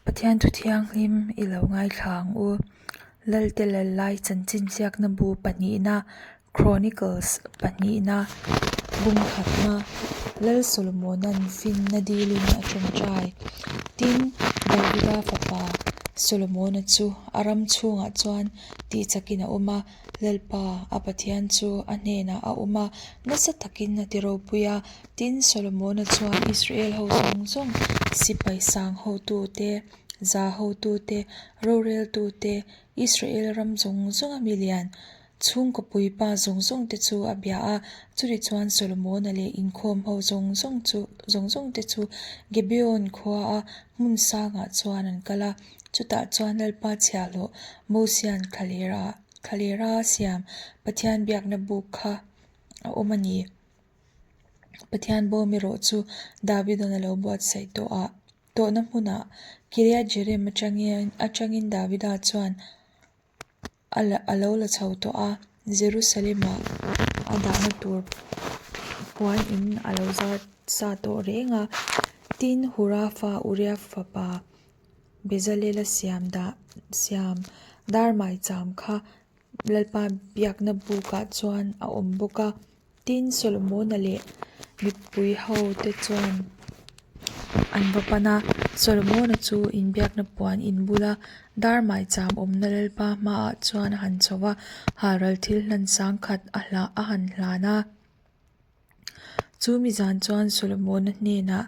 Pathian thu thianghlim i lo ngaithla ang u. Lalte lal lai chanchin ziakna bu pahnihna, Chronicles pahnihna, bung khatna, Lal Solomona'n finna dilin a tawngtai. Tin, Davida fapa Solomona chu a ram chhungah chuan tihchakin a awm a, Lalpa, a Pathian chu a hnenah a awm a, nasa takin a ti ropui a. Tin, Solomona chuan Israel ho zawng zawng, sipai sang hotute, za hotute, roreltute, Israel ram zawng zawnga milian, chhungkaw puipa zawng zawngte chu a bia a. Chutichuan Solomona leh inkhawm ho zawng zawng chu zawng zawngte chu Gibeon khuaa hmun sangah chuan an kal a. Chutah chuan Lalpa chhiahhlawh Mosia'n thlalera thlalera siam Pathian biakna buk kha a awm a ni. Pathian bawm erawh chu Davida'n a lo buatsaih tawh a, tawhna hmunah Kiriath Jearim atangin atangin Davida chuan a la a lo la chho tawh a, Jerusalem-ah a dahna tur puan in a lo zar sa tawh reng a. Tin, Hura fa Uria fapa Bezalela siam dah siam dar maicham kha Lalpa biakna bukah chuan a awm bawk a. Tin, Solomona leh mipui ho te chuan an va pan a, Solomona chu inbiakna puan in bula dar maicham awmna Lalpa hmaah chuan a han chho a, halral thil hlan sangkhat a hlah a han hlan a. Chu mi zan chuan Solomona hnenah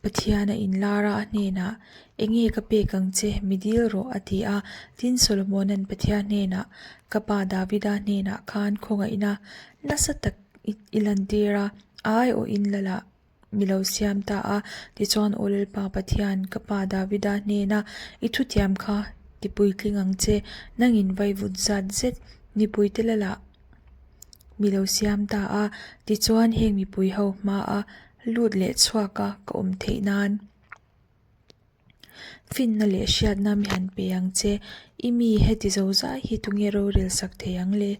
Pathian a inlar a, a hnenah, Enge ka pek ang che, mi dil rawh, a ti a. Tin, Solomona'n Pathian hnenah, Ka pa Davida hnenah khan khawngaihna nasa tak i lantir a, a aiawhin Lalah mi lo siam ta a. Tichuan, Aw Lalpa Pathian, ka pa Davida hnena i thutiam kha tipuitling ang che, nangin vaivut zat zet mipuite Lalah mi lo siam ta a, tichuan heng mipui ho hmaa lut leh chhuak a ka awm theih nan finna leh hriatna mi han pe ang che, i mi heti zo zai hi tunge rorel sak thei ang le?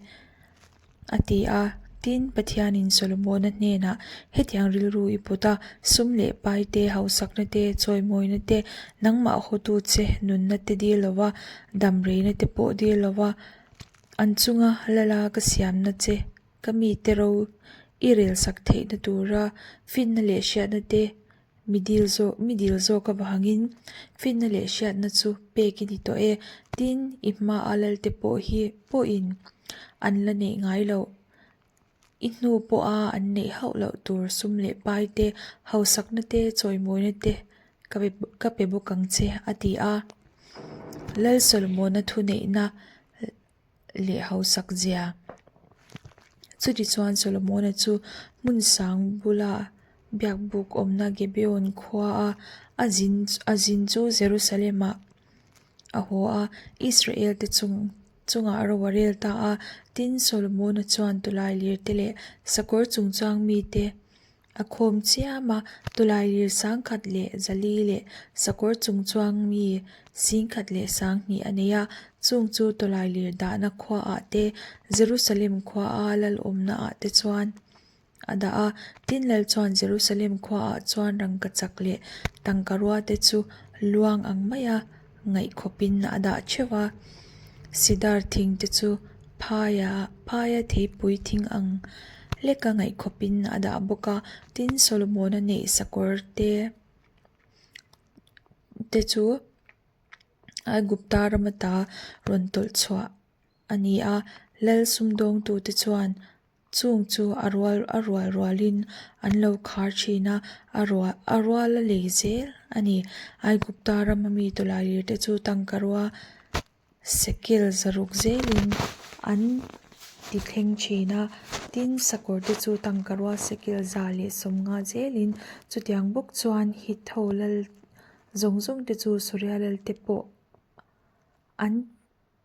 a ti a. Tin, Pathianin Solomona hnenah hetiang rilru i put a, sum leh pai te, hausakna te, chawimawina te, nangmah hawtu che nunna te dil lova, damreina te pawh dil lova, An chunga lala ka siamna che ka mite ro i rel sak theihna tura finna leh hriatna te mi dil zawk mi dil zawk avangin finna leh hriatna chu pek i ni tawh e. Tin, i hmaa lalte pawh hi pawhin an la neih ngai loh. I hnu pawha an neih hauh loh tur sum leh pai te, hausakna te, chawimawina te ka pe ka pe bawk ang che, a ti a. Lal Solomona thuneihna leh hausak zia. Chutichuan Solomona chu hmun sang bula biakbuk awmna Gibeon khuaa a zin a zin chu Jerusalem-ah a haw a, Israel te chung chungah ro a rel ta a. Tin, Solomona chuan tawlailir te leh sakawr chungchang mite a khawm chiam a, tawlailir sangkhat leh zali leh sakawr chungchuang mi singkhat leh sanghnih a nei a. Chung chu tawlailir dahna khuaah te, Jerusalem khuaa lalawmna ah te chuan a dah a. Tin, Lal chuan Jerusalem khuaah chuan rangkachak leh tangkarua te chu luang ang maia ngaih khawpin a dah theuh a. Sidar thing te chu phaia phaia theipui thing ang leka ngaih khawpin a dah bawk a. Tin, Solomona neih sakawr te te chu Aigupta rama ta rawn tawlh chhuah a ni a. Lal sumdawngtute chuan Chung chu a rual a rual rualin an lo khar thin a, a rual a rual a lei zel a ni. Aigupta rama mi tawlailir te chu tangkarua sekel zaruk zelin an ti thleng thin a, tin sakawr te chu tangkarua sekel za leh sawmnga zelin chutiang bawk chuan hit ho lal zawng zawng te chu Suria lal te pawh an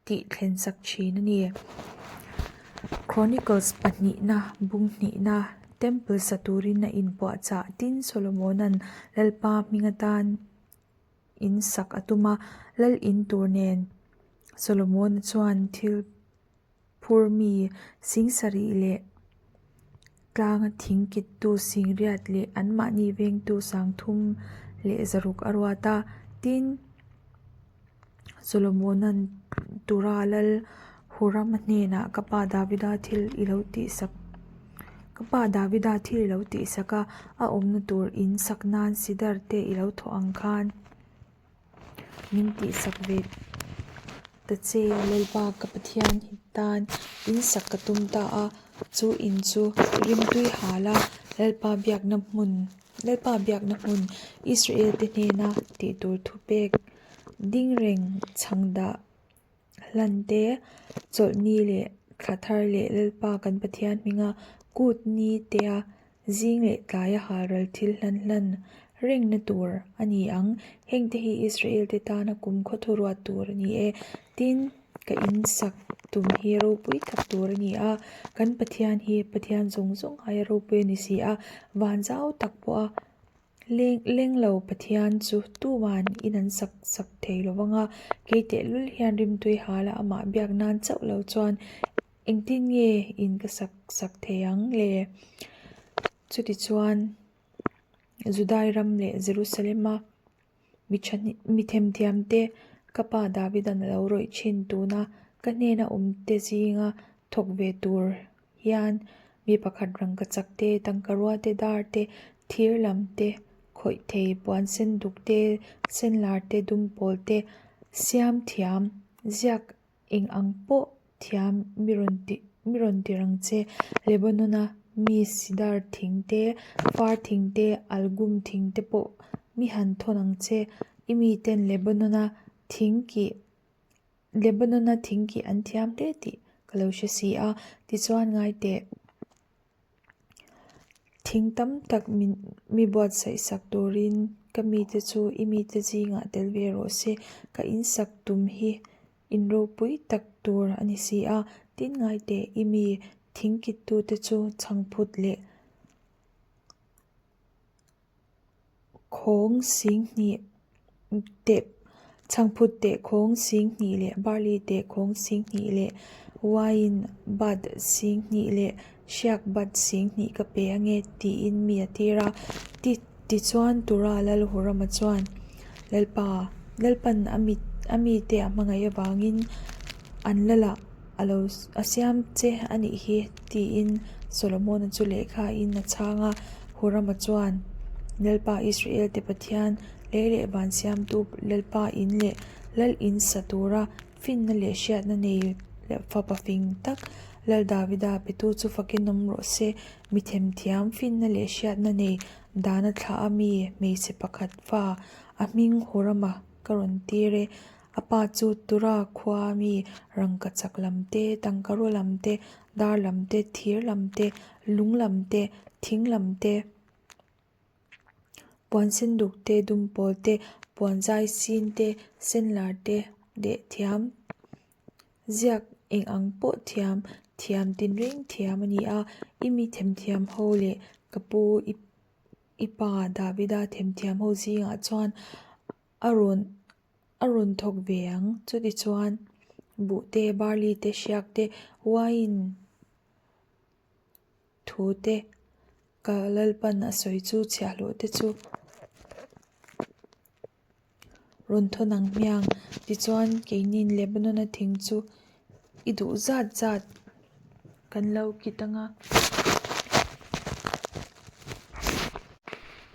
tih thlen sak thin a ni. Chronicles pahnihna bung hnihna Temple sa turin a inpuahchah tin Solomona'n Lalpa hming atan in sak a tum a, Lal in tur nen Solomona chuan thil phur mi sing sarih leh tlanga thing kittu singriat leh anmahni vengtu sangthum leh zaruk a ruat a, tin. Solomona'n Tura lal Hurama hnenah ka pa Davida thil i lo tihsak ka pa Davida thil i lo tihsak a, a awmna tur in sak nan sidar te i lo thawh ang khan min tihsak ve ta che Lalpa ka Pathian tan in sak ka tum ta a, chu in chu rimtui hal a Lalpa biakna hmun Lalpa biakna hmun Israel te hnena tih tur thupek Ding reng chhang dah hlan te, chawlhni leh thla thar leh Lalpa kan Pathian hminga kut ni tea zing leh tlaia halral thil hlan hlan rengna tur a ni ang. Hengte hi Israel te tana kumkhaw thuruat tur a ni e. Tin, ka in sak tum hi ropui tak tur a ni a, kan Pathian hi Pathian zawng zawng aia ropui a ni si a, van zau tak pawha Leng leng lo Pathian chu tuman in an sak sak thei lo vang a, kei tehlul hian rimtui hala amah biak nan chauh lo chuan engtin nge in ka sak sak thei ang le? Chutichuan Judai ram leh Jerusalem-a Mi tha mi themthiam te ka pa Davida'n a lo rawih thin tuna ka hnena awm te zinga thawk ve tur hian mi pakhat rangkachak te, tangkarua te, dar te, thir lam te, khawih thei, puan sen duk te, sen lar te, dum pawl te, siam thiam, ziak Eng ang pawh thiam mi rawn ti mi rawn tir ang che. Lebanon-a mi sidar thing te, far thing te, algum thing te pawh mi han thawn ang che. I miten Lebanon-a thing kih Lebanon-a thing kih an thiam hle tih ka lo hre si a, tichuan ngai teh. Thing tam tak min mi buatsaih sak turin ka mite chu i mite zingah tel ve rawh se, ka insak tum hi in ropui tak tur a ni si a, tin ngai teh i mi thing kittute chu chhangphut leh Khawng singhnih teh chhangphut teh khawng singhnih leh barley teh khawng singhnih leh wine bat singhnih leh hriak bat singhnih ka pe ange tiin mi a tir a. Ti tichuan Tura Lalhurama chuan Lalpa Lalpan a mi a mite a hmangaih avangin an lalah a lo a siam che a nih hi tiin Solomona chu lehkha in a chhang a, Hurama chuan Lalpa Israel te Pathian lei leh van siamtu Lalpa in leh Lal in sa tura finna leh hriatna nei leh fapa fing tak Lal Davida petu chu fakin awm rawh se, mi themthiam finna leh hriatna nei dana thlah a mi hmeichhe pakhat fa a hming Hurama ka rawn tir e. A pa chu Tura khua mi rangkachak lam te, tangkaraw lam te, dar lam te, thir lam te, lung lam te, thing lam te, puan senduk te, dumpawl te, puan zai sin te, senlar te leh thiam ziak eng ang pawh thiam thiam tinreng thiam a ni a. I mi themthiam ho leh ka pu i i pa Davida themthiam ho zingah chuan a rawn a rawn thawk ve ang. Chutichuan buh te, barley te, hriak te, wine thu te ka Lalpan a sawi chu chhiahhlawh te chu rawn thawn ang hmiang. Tichuan keinin Lebanon-a thing chu i duh zat zat kan lo kit ang a.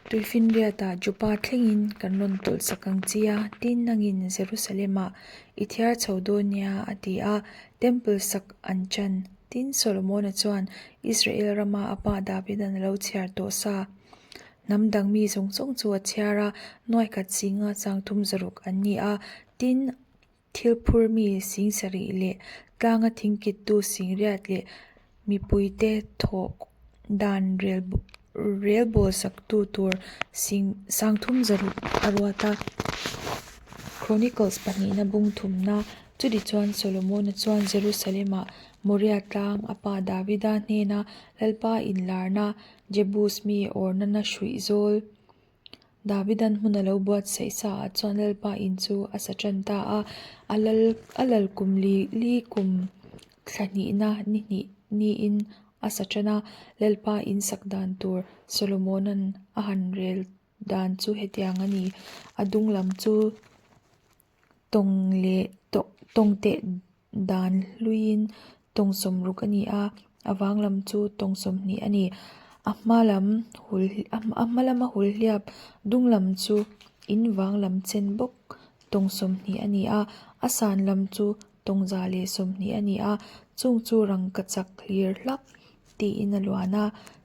Tuifinriatah Joppa thlengin kan rawn tawlh sak ang chi a, tin nangin Jerusalem-ah i thiar chho dawn nia, a ti a. Temple sak an chan. Tin, Solomona chuan Israel rama a pa Davida'n a lo chhiar tawh sa hnam dang mi zawng zawng chu a chhiar a, nuaikhat zinga changthum zaruk an ni a. Tin, Thil phur mi sing sarih leh tlanga thingkittu singriat leh mipuite thawh dan rel bawl saktu tur sing sangthum zaruk a ruat a. Chronicles pahnihna bung thumna chutichuan Solomona chuan Jerusalem-ah Moriah tlang a pa Davida hnena Lalpa inlarna Jebus mi Ornana hruih zawl Davidan hmun a lo buatsaih sa ah chuan Lalpa in chu a sa tan ta a, a lal a lal kum li li kum thla hnihna ni hnih niin a sa tan a, Lalpa in sak dan tur Solomona'n a han rel dan chu hetiang a ni, a dung lam chu. Tawng leh tawng teh dan hluiin tawng 60 a ni a, a vang lam chu tawng 20 a ni. A hma lam hul a hma lama hul hliap dung lam chu in vang lam chen bawk tawng 20 a ni a, a san lam chu tawng 120 a ni a, chung chu rangkachak hlir hlak tiin a luan a.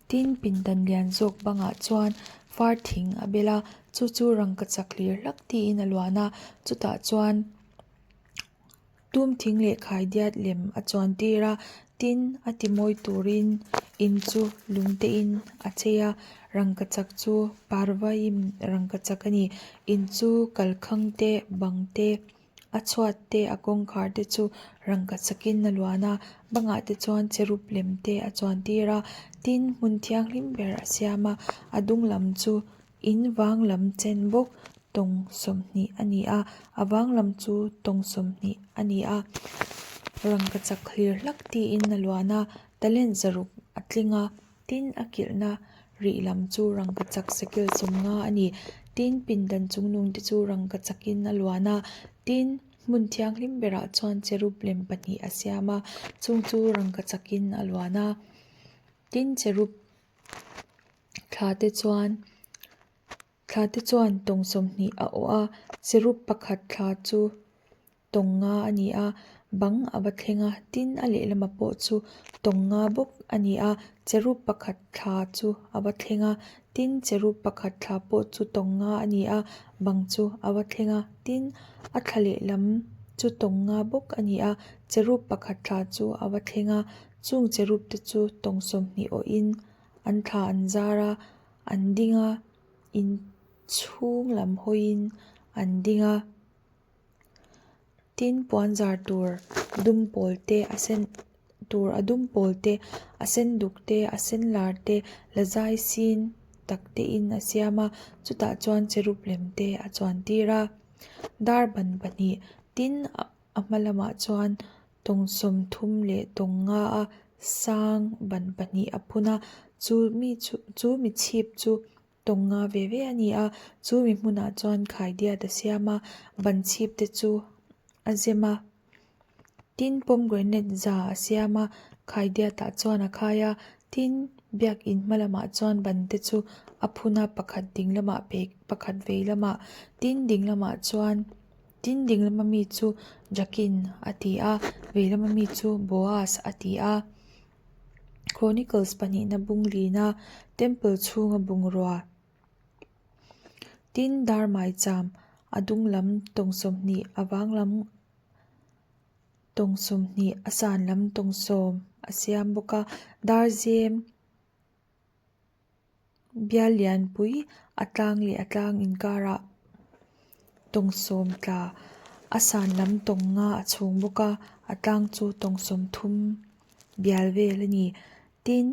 Tin, pindan lian zawk bangah chuan far thing a bel a, chu chu rangkachak hlir hlak tiin a luan a, chutah chuan tum thing leh khaidiat lem a chuan tir a, tin a ti mawi turin in chu lung te in a chei a, rangkachak chu parvaim rangkachak a ni. In chu kalkhang te bang te. A chhuat te a kawngkhar te chu rangkachak in a luan a bangah te chuan cherub lem te a chuan tir a tin hmun thianghlim ber a siam a a dung lam chu in vang lam chen bawk tawng 20 a ni a a vang lam chu tawng 20 a ni a rangkachak hlir hlak tiin a luan a talent 600 a tling a. Tin, a kilhna rih lam chu rangkachak sekel 50 a ni. Tin, pindan chungnung te chu rangkachakin a luan a. Tin, hmun thianghlim berah chuan cherub lem pahnih a siam a, chung chu rangkachakin a luan a. Tin, cherub thla te chuan thla te chuan tawng 20 a awh a, cherub pakhat thla chu tawng nga a ni a, bang a va thleng a, tin a lehlama pawh chu tawng nga bawk a ni a, cherub pakhat thla chu a va thleng a, tin cherub pakhat thla pawh chu tawng nga a ni a, bang chu a va thleng a, tin a thla lehlam chu tawng nga bawk a ni a, cherub pakhat thla chu a va thleng a, chung cherub te chu tawng 20 awhin an thla an zar a, an ding a, inchhung lam hawiin an ding a. Tin puan zar tur dum pawl te a sen tur a dum pawl te a sen duk te a sen lar te la zai sin tak te in a siam a chutah chuan cherub lem te a chuan tir a dar ban pahnih tin a hma lamah chuan tawng 30 leh tawng 5 a sang ban pahnih a phun a chu mi chu chu mi chhip chu. Tawng nga ve ve a ni a, chu mi hmunah chuan khaidiat a siam a, ban chhip te chu a zem a, tin pomegranate za a siam a, khaidiat ah chuan a khai a, tin biakin hma lamah chuan ban te chu a phun a, pakhat ding lamah pakhat vei lamah, tin ding lamah chuan tin ding lama mi chu Jakin a ti a, vei lama mi chu Boaz a ti a. Chronicles pahnihna bung lina temple chhunga bungrua tin dar maicham a dung lam tawng 20 a vang lam tawng 20 a san lam tawng 10 a siam bawk a dar zem bial lianpui a tlang leh a tlang inkarah tawng 10 tla a san lam tawng 5 a chhung bawk a a tlang chu tawng 30 bial vel a ni tin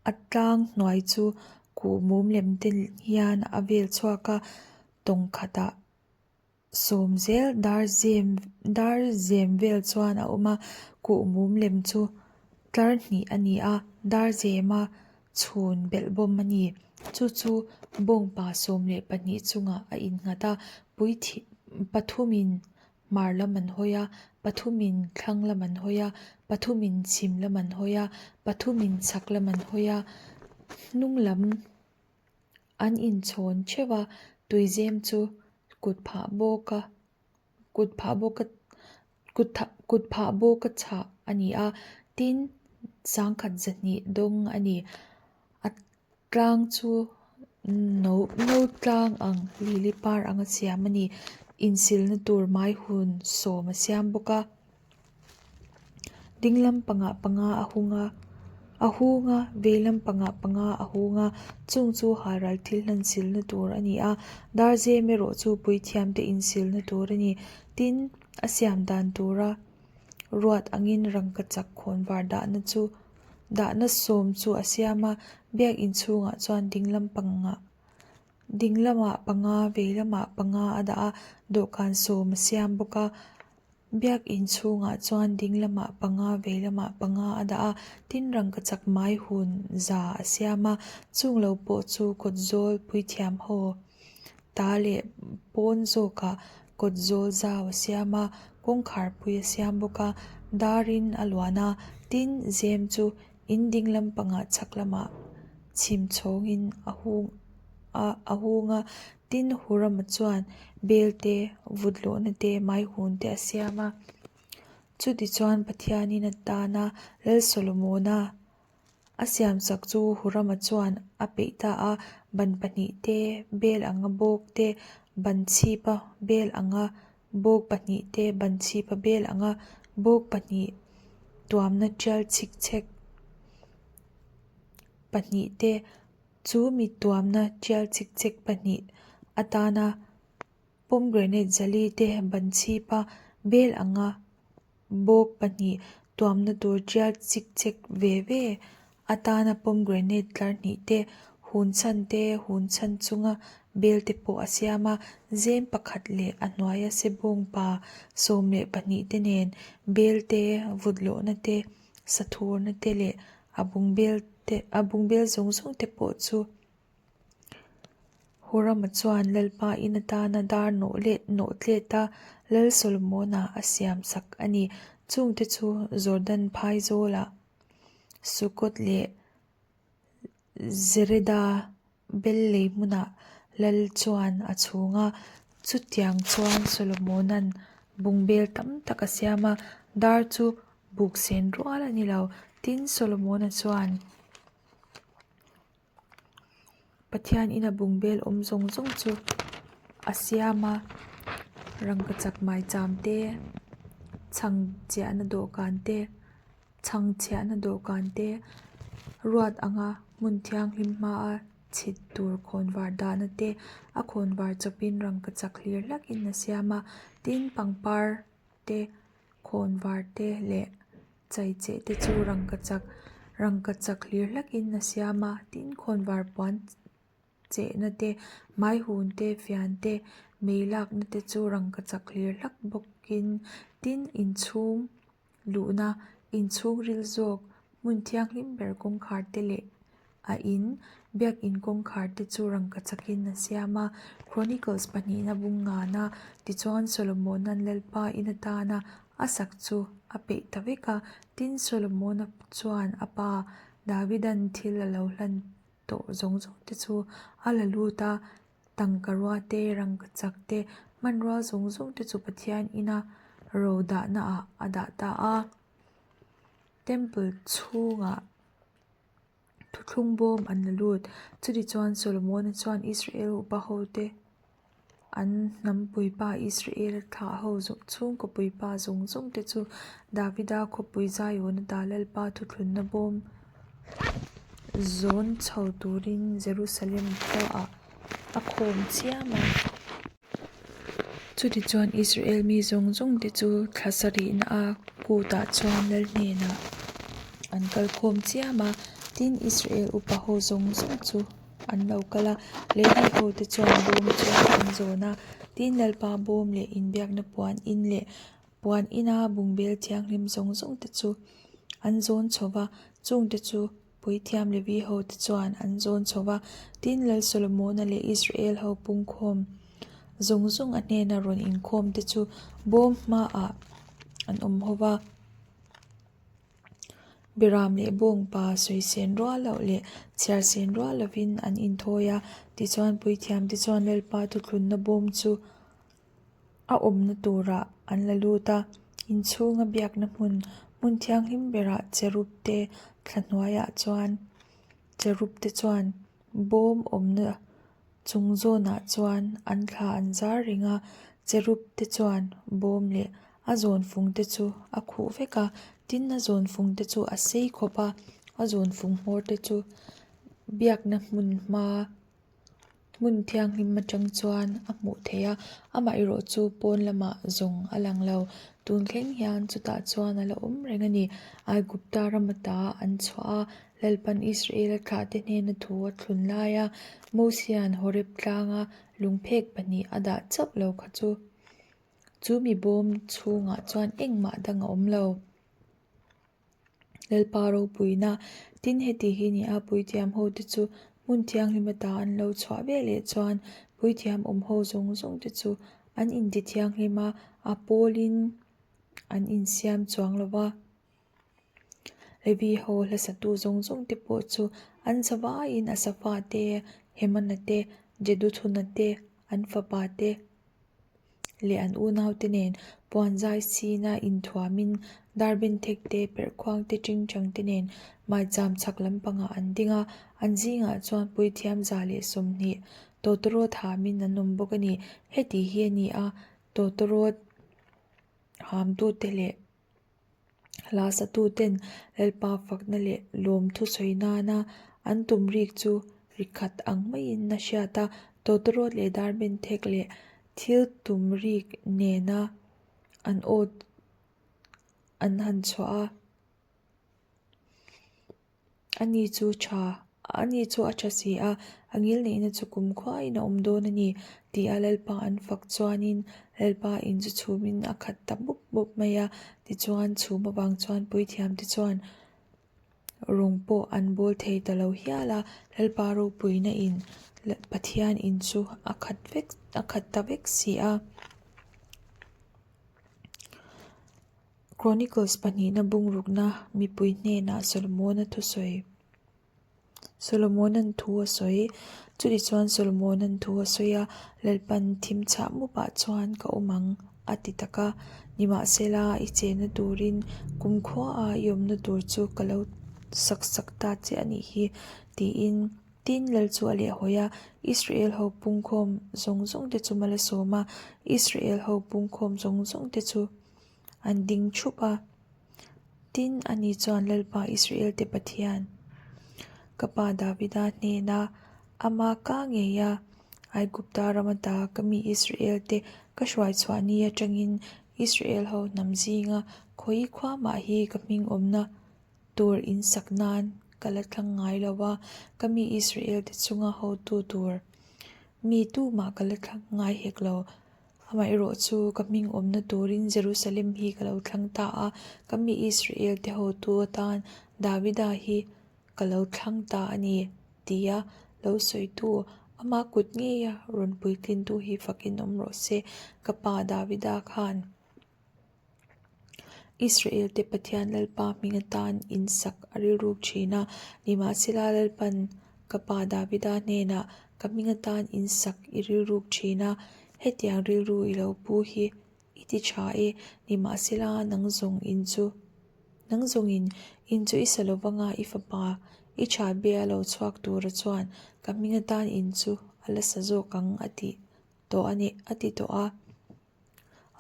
a tlang hnuai chu kuhmum lem te hian a vel chhuak a tawng khatah. Sawm zel dar zem dar zem vel chuan a awm a kuhmum lem chu tlar hnih a ni a dar zema chhun belh bawm a ni chu chu bawngpa 12 chungah a innghat a puithi pathumin hmar lam an hawi a pathumin thlang lam an hawi a pathumin chhim lam an hawi a pathumin chhak lam an hawi a hnung lam. An inchhawn theuh a tuizem chu kut phah bawk a kut phah bawk a kut kut phah bawk a chhah a ni a tin 1200 dawng a ni a tlang chu no no tlang ang lili par anga siam a ni insilna tur mai hun 10 a siam bawk a. Ding lampangah panga a hung a a hung a vei lampangah panga a hung a chung chu halral thil hlan silna tur a ni a dar zem erawh chu puithiam te insilna tur a ni tin a siam dan tura ruat angin rangkachak khawnvar dahna chu dahna sawm chu a siam a biakin chhungah chuan ding lampangah ding lamah panga vei lamah panga a dah a dawhkan sawm a siam bawk a. Biakin chhungah chuan ding lamah panga vei lamah panga a dah a tin rangkachak mai hun za a siam a chung lo pawh chu kawt zawl puithiam ho. ta leh pawn zawkah kawt zawl zau a siam a, kawngkhar pui a siam bawk a, darin a luan a, tin zem chu in ding lampangah chhak lamah chhim chhawngin a hung a a hung a, tin Hurama chuan bel te vut lawhna te maihun te a siam a, chutichuan Pathianin atana Lal Solomona A siamsak chu Hurama chuan a peih ta a, ban pahnihte, bel anga bawk te, ban chhipa bel anga bawk pahnihte, ban chhipa bel anga bawk pahnih tuamna tial chhik chhek pahnihte, chu mi tuamna tial chhik chhek pahnih atana pomegranate zali te ban chhipa bel anga Bawk pahnih tuamna tur tial chik chek ve ve atana pomegranate tlar hnih te, hun chhan te, hun chhan chunga bel te pawh a siam a, zem pakhat leh a hnuaia sebawng pa 12 te nen bel te, vut lawhna te, sathurna te leh a bungbel te a bungbel zawng zawng te pawh chu Hurama chuan Lalpa in atana dar nawh let nawh tlet a, Lal Solomona a siam sak a ni. Chungte chu Jordan phaizawlah Sukkot leh Zereda bel lei hmunah Lal chuan a chhung a. Chutiang chuan Solomona'n bungbel tam tak a siam a, dar chu buk sen rual a ni lo. Tin, Solomona chuan. Pathian ina bungbel awm zawng zawng chu a siam a, rangkachak maicham te, chhang chiahna dawhkan te, chhang chhiahna dawhkan te ruat anga hmun thianghlim hmaa chhit tur khawnvar dahna te a khawnvar chawpin rangkachak hlir hlakin a siam a, tin pangpar te khawnvar te leh. Chaicheh te chu rangkachak rangkachak hlir hlakin a siam a tin khawnvar puan chehna te hmaihun te fian te mei lakna te chu rangkachak hlir hlak bawkin tin inchhung luhna inchhung ril zawk hmun thianghlim ber kawngkhar te leh a in biakin kawngkhar te chu rangkachakin a siam a Chronicles pahnihna bung ngana tichuan Solomona'n Lalpa in atana a sak chu a peih ta vek a tin Solomona chuan a pa Davida'n thil a lo hlan tawh zawng zawng te chu a la lut a tangka rua te rangkachak te hmanrua zawng zawng te chu Pathian ina ro dahna ah a dah ta a temple chhungah. Thuthlung bawm an la lut. Chutichuan Solomona chuan Israel upa hote an hnam puipa Israela thlah ho chhungkaw puipa zawng zawng te chu Davida khawpui Zion ata Lalpa thuthlunna bawm zawn chho turin Jerusalem khuaah a khawm chiam a. Chutichuan Israel mi zawng zawng te chu thla sarihna a kutah chuan lal hnenah an kal khawm chiam a, tin Israel upa ho zawng zawng chu an lo kal a, Levi ho te chuan bawm chu an zawn a, tin Lalpa bawm leh inbiakna puan in leh puan ina bungbel thianghlim zawng zawng te chu an zawn chho va, chungte chu Puithiam Levi hote chuan an zawn chho va, tin Lal Solomona leh Israel ho pungkhawm zawng zawng a hnena rawn inkhawm te chu bawm hmaah an awm ho va. Biram leh bawngpa sawi sen rual loh leh chhiar sen rual lovin an inthawi a, tichuan puithiam te chuan Lalpa thuthlunna bawm chu A awmna turah an la lut a, inchhunga biakna hmun hmun thianghlim berah cherub te thla hnuaiah chuan cherub te chuan bawm awmna chung zawnah chuan an thla an zar reng a, cherub te chuan bawm leh a zawn fung te chu a khuh vek a, tin a zawn fung te chu a sei khawp a, a zawn fung hmawr te chu biakna hmun hma. Hmun thianghlim atang chuan a hmuh theih a, amaherawh chu pawn lamah zawng a lang lo. Tun thleng hian chutah chuan a la awm reng a ni. Aigupta ram ata an chhuah a, Lalpan Israela thlahte hnena thu a thlun lai a, Mosia'n Horeb tlanga lungphek pahnih a dah chauh lo kha chu chu mi bawm chhungah chuan engmah dang a awm lo. Lalpa ropuina tin heti hi ni a, puithiam hote chu hmun thianghlim ata an lo chhuah veleh chuan. Puithiam awmho zawng zawng te chu an intithianghlim a, a pawlin an insiam chuang lo va. Levi ho hlasatu zawng zawng te pawh chu an zavaiin Asafa te, Hemana te, Jeduthuna te, an fapa te leh an unaute nen puan zai sina inthuamin darbenthek te, perhkhuang te, tingtang te nen maicham chhak lampangah an ding a, an zingah chuan puithiam 120 tawtawrawt hamin an awm bawk a ni. Heti hi a ni a, tawtawrawt hamtute leh Hla satuten Lalpa fakna leh lawmthu sawi nana an tum rik chu ri khat ang maiin a hriat a, tawtawrawt leh darbenthek leh thil tum rik nena an aw an han chhuah a. Ani chu tha, ani chu a tha si a, a ngilneihna chu kumkhuain a awm dawn a ni, tia Lalpa an fak chuanin Lalpa in chu chhumin a khat ta bup bup mai a. Tichuan, chhum avang chuan puithiamte chuan rawng pawh an bawl thei ta lo hial a, Lalpa ropuina in Pathian in chu a khat vek, a khat ta vek si a. Chronicles pahnihna bungrukna mipui hnenah Solomona thusawi Solomona'n thu a sawi. Chutichuan Solomona'n thu a sawi a, Lalpan thim chhah mupah chuan ka awm ang a ti tak a. Nimahsela i chenna turin kumkhuaah i awmna tur chu ka lo sak sak ta che a nih hi tiin Tin, Lal chu a lehhawi a, Israel ho pungkhawm zawng zawng te chu mal a sawm a, Israel ho pungkhawm zawng zawng te chu an ding thup a. Tin, ani chuan Lalpa Israel te Pathian, ka pa Davida hnena ama ka ngei a, Aigupta ram ata ka mi Israel te ka hruai chhuah ni atangin Israel ho hnam zinga khawi khua mah hi ka hming awmna tur in sak nan ka la thlang ngai lo a, ka mi Israel te chunga hotu tur mi tumah ka la thlang ngai hek lo. Amaherawh chu ka hming awmna turin Jerusalem hi ka lo thlang ta a, ka mi Israel te hotu atan Davida hi ka lo thlang ta a ni, tia lo sawitu ama kut ngeia rawn puitlintu hi fakin awm rawh se, ka pa Davida khan. Israel te Pathian Lalpa hming atan in sak a rilruk thin a, nimahsela Lalpan ka pa Davida hnenah ka hming atan in sak i rilruk thin a, hetiang rilru i lo pu hi i ti tha e, nimahsela nang zawng in chu nang zawngin in chu i sa lovanga i fapa i tha bia lo chhuak tura chuan ka hming atan in chu a la sa zawk ang a ti tawh a ni a ti tawh a.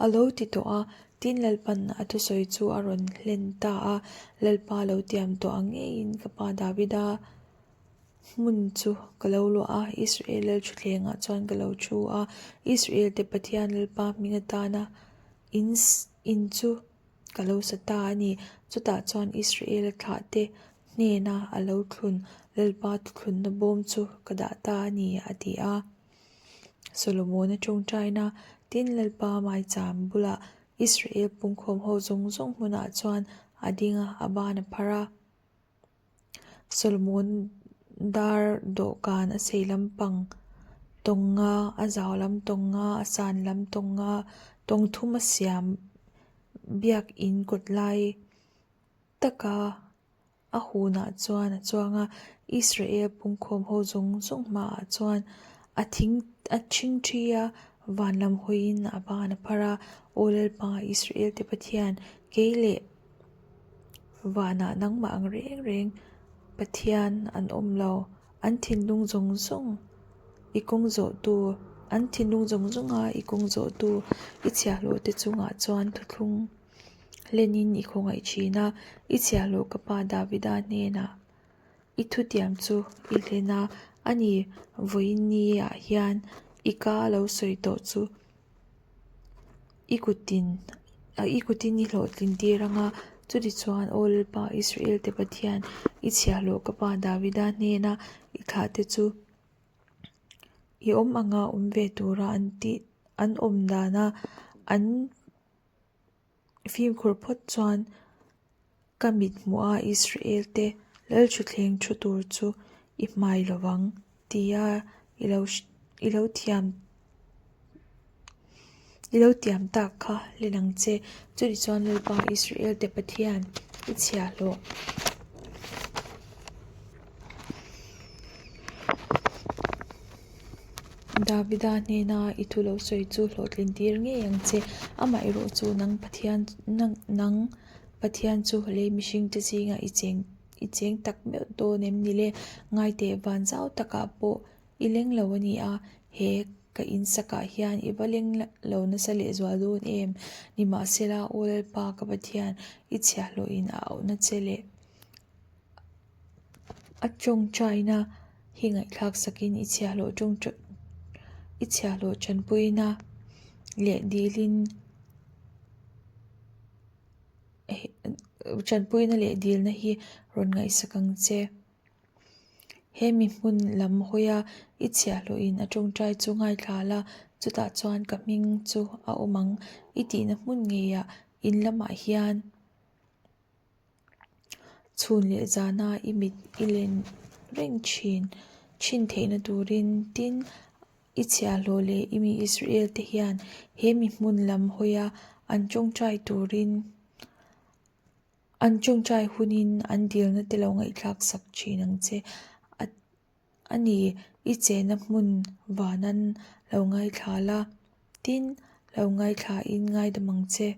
A lo ti tawh a, tin Lalpan a thusawi chu a rawn hlen ta a, Lalpa lo tiam tawh ang ngeiin ka pa Davida hmun chu ka lo luah a, Israel lal thutthlengah chuan ka lo thu a, Israel te Pathian Lalpa hming atana in in chu ka lo sa ta a ni. Chutah chuan Israel a thlahte hnena a lo thlun Lalpa thuthlunna bawm chu ka dah ta a ni, a ti a. Solomona tawngtaina tin Lalpa maicham bulah Israel pungkhawm ho zawng zawng hmunah chuan a ding a, a ban a phar a. Solomon dar dawhkan a sei lampang tawng nga, a zau lam tawng nga, a san lam tawng nga, tawng thum a siam biakin kawt lai taka A hunah chuan a chuang a, Israel pungkhawm ho zawng zawng hmaah chuan a thing a thingthi a, van lam hawiin a ban a phar a, Aw Lalpa, Israel te Pathian, kei leh vanah nangmah ang reng reng Pathian an awm lo, an thinlung zawng zawng i kawng zawhtu, an thinlung zawng zawnga i kawng zawhtu i chhiahhlawh te chungah chuan thuthlung. Hlenin i khawngaih thin a, i chhiahhlawh ka pa Davida hnenah i thutiam chu i hlen a, ani vawiin niah hian i ka lo sawi tawh chu i kutin i kutin i hlawhtlin tir ang a, chutichuan Aw Lalpa Israel te Pathian i chhiahhlawh ka pa Davida hnena i thlahte chu i awm anga awm ve tura an tih an awm dana an Fimkhur phawt chuan ka mit hmuh a Israel te Lalthuthleng thu tur chu i hmai lo vang tia i lo I lo thiam I lo tiam tak kha hlen ang che. Chutichuan Lalpa Israel-te Pathian i chhiahhlawh. Davida hnena i thu lo sawi chu hlawhtlin tir ngei ang che. Amaherawh chu nang Pathian nang Pathian chu lei mihringte zingah i cheng i cheng tak meuh dawn em ni le? Ngaiteh van zau takah pawh I leng lo a ni a, he ka in sakah hian i va leng lo nasa lehzual dawn em? Nimahsela, Aw Lalpa ka Pathian, i chhiahhlawhin a auhna che leh a tawngtaina hi ngaihthlak sakin i chhiahhlawh i chhiahhlawh tanpuina leh dilin tanpuina leh dilna hi rawn ngaihsak ang che. He mi hmun lam hawia i chhiahhlawhin a tawngtai chu ngaithla la, chutah chuan ka hming chu a awm ang. I tihna hmun ngeiah in lamah hian chhun leh zana i mit i len reng thin thin theihna turin tin i chhiahhlawh leh i mi Israel te hian he mi hmun lam hawia an tawngtai turin An tawngtai hunin an dilna te lo ngaihthlak sak thin ang che. A ni, i chehna hmun vanan lo ngaithla la, tin, lo ngaithlain ngaidam ang che.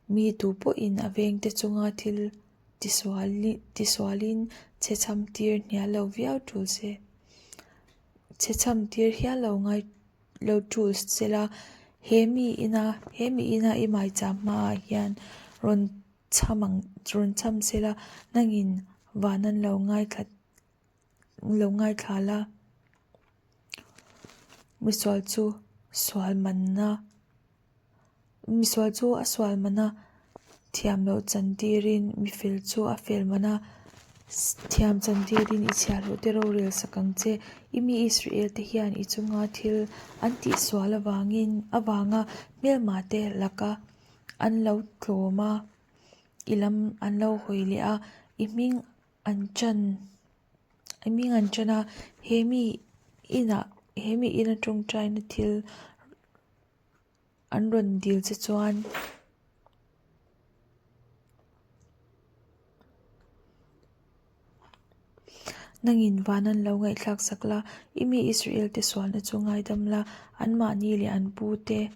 Mi tu pawhin a vengte chunga thil tisualin chhechham tir hnial lo viau tul se, chhechham tir hial lo ngai. Lo tul sela, he mi ina he mi ina i maicham hmaah hian rawn chham ang rawn chham sela, nangin van an lo ngaithla lo ngaithla la. Misual chu sual manna. Misual chu a sual man a, thiam loh chan tirin mifel chu a fel man a, thiam chan tirin i chhiahhlawh te rorel sak ang che. I mi Israel te hian i chunga thil an tihsual avangin avanga hmelma te laka an lo tlawm a, i lam an lo hawi leh a, i hming an chan i hming an chan a, he mi inah he mi ina tawngtaina thil An rawn dil che chuan nangin van an lo ngaihthlak sak la, i mi Israel te sualna chu ngaidam la, anmahni leh an pu te,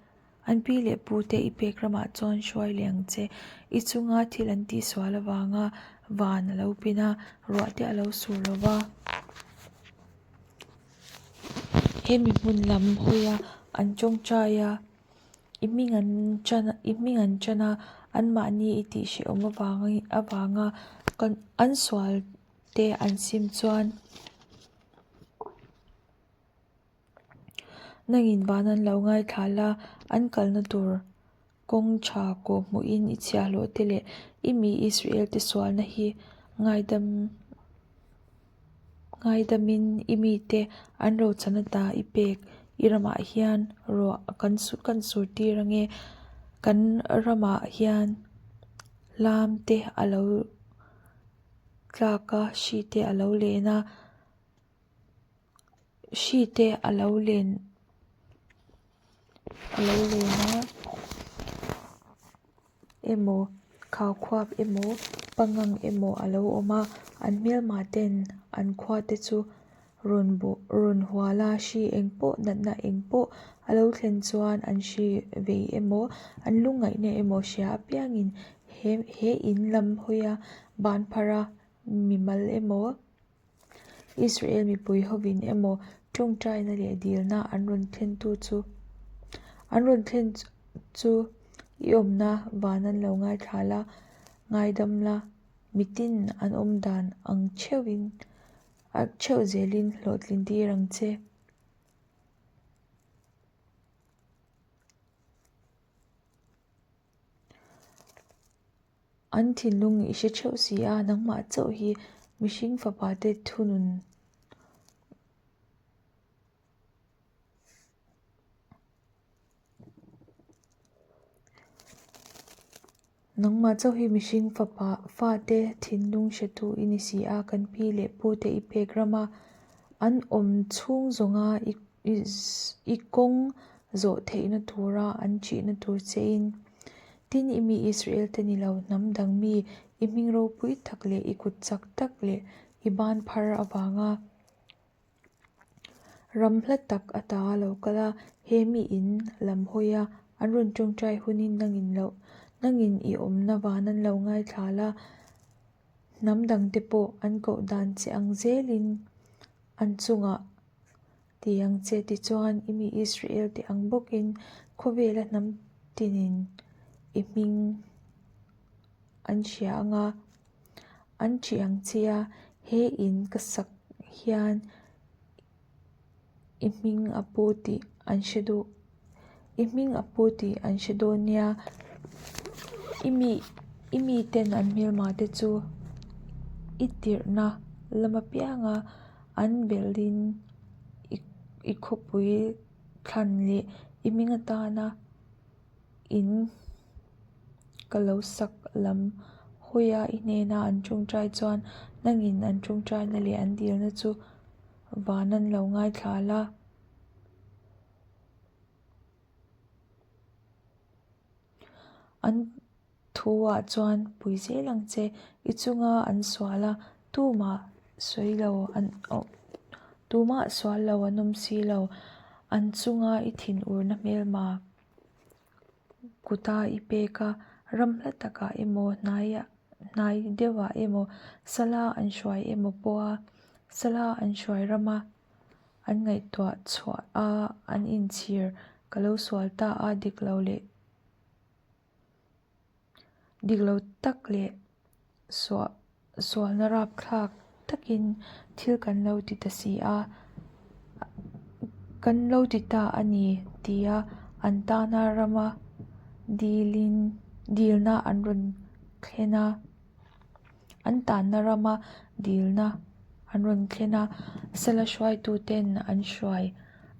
an pi leh pu te i pek ramah chuan hruai leh ang che. I chunga thil an tihsual avanga van a lo pin a, ruah te a lo sur lo va. Hemi hmun lam hawia an tawngtai a i hming an chan i hming an chan a anmahni i tih hrehawm avanga an sual te an sim chuan nangin van an lo ngaithla la an kalna tur kawng tha kawh hmuhin i chhiahhlawh te leh i mi Israel te sualna hi ngaidam ngaidamin i mite an rochan ata i pek i ramah hian ruah kan kan sur tir ange kan ramah hian lam te a lo tlak a hri te a lo len a hri te a lo len a lo len a emaw khaukhuap emaw pangang emaw a lo awm a an hmelma ten an khua te chu rawn bawh rawn hual a hri eng pawh natna eng pawh a lo thlen chuan an hri vei emaw an lungngaihna emaw hria apiangin he he in lam hawi a ban phar a mimal emaw. Israel mipui hovin emaw tawngtaina leh dilna an rawn thlentu chu an rawn thlen chu i awmna van an lo ngaithla la, ngaidam la, mitin an awm dan ang theuhin theuh zelin hlawhtlin tir ang che. An thinlung i hre theuh si a, nangmah chauh hi mihring fapa te thunun nangmah chauh hi mihring fapa fate thinlung hretu i ni si a, kan pi leh pu te i pek ram a. An awm chhung zawnga i kawng zawh theihna tura an ṭihna tur chein. Tin, i mi Israel te ni lo, hnam dang mi, i hming ropui tak leh i kut chak tak leh i ban phar avanga ram hla tak ata lo kal a, he mi in lam hawi a, an rawn ṭawngṭai hunin nangin loh, nangin i awmna van an lo ngaithla la, hnam dangte pawh an koh dan che ang zelin an chungah ti ang che. Tichuan, i mi Israel te ang bawkin khawvela hnam tinin i hming an hria ang a, an ṭih ang che a, he in ka sak hian i hming a pu tih an hre duh, i hming a pu tih an hre dawn nia. I mi i miten an hmelma te chu i tirhna lam apianga an belhin i i khawpui thlan leh i hming atana in ka lo sak lam hawia i hnena an tawngtai chuan nangin an tawngtaina leh an dilna chu van an lo ngaithla la. An thuah chuan pui zel ang che, i chunga an sual a, tumah sawi lo an awm tumah sual lo an awm si lo, an chunga i thinurna hmelma kuta i pek a, ram hla takah emaw hnaiah hnai deuhah emaw sala an hruai emaw pawha sala an hruai rama an ngaihtuah chhuah a an inchhir ka lo sual ta a dik lo leh dik lo tak leh suah sualna rapthlak takin thil kan lo ti ta si a kan lo ti ta a ni tia an tana rama dilin dilna an rawn thlen a an tanna rama dilna an rawn thlen a sala hruaituten an hruai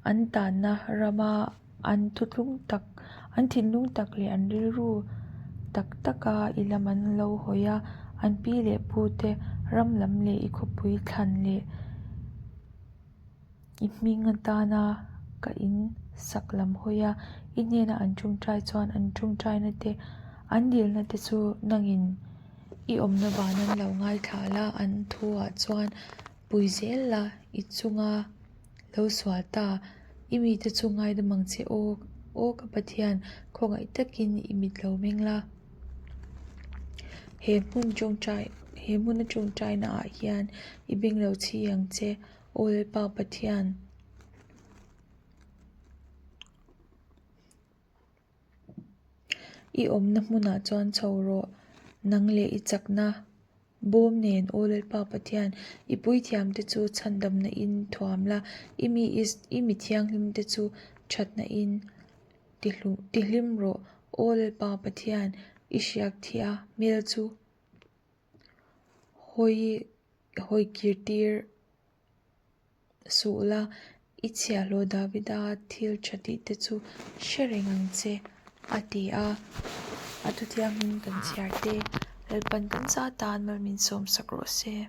an tanna rama an thutlung tak an thinlung tak leh an rilru tak taka i lam an lo hawi a, an pi leh pu te ram lam leh i khawpui thlan leh i hming atana ka in sak lam hawi a, i hnena an tawngtai chuan an tawngtaina te an dilna te chu nangin i awmna van an lo ngaithla la, an thuah chuan pui zel la i chunga lo sual ta, i mite chu ngaidam ang che aw, aw ka Pathian, khawngaih takin i mit lo meng la. He hmun tawngtai, he hmuna tawngtaina ah hian i beng lo chhi ang che, aw Lalpa Pathian. I awmna hmunah chuan chho rawh, nang leh i chakna bawm nen Aw Lalpa Pathian, i puithiamte chu chhandamna in thuam la, i mi i mi thianghlimte chu thatna in tihlim rawh. Aw Lalpa Pathian, i hriak thih a hmel chu hawi hawi kir tir. Suh la, i chhiahhlawh Davida thil tha tih te chu hre reng ang che, a ti a. A thuthianghlim kan chhiar te, Lalpan kan za tan mal min sawmsak rawh se.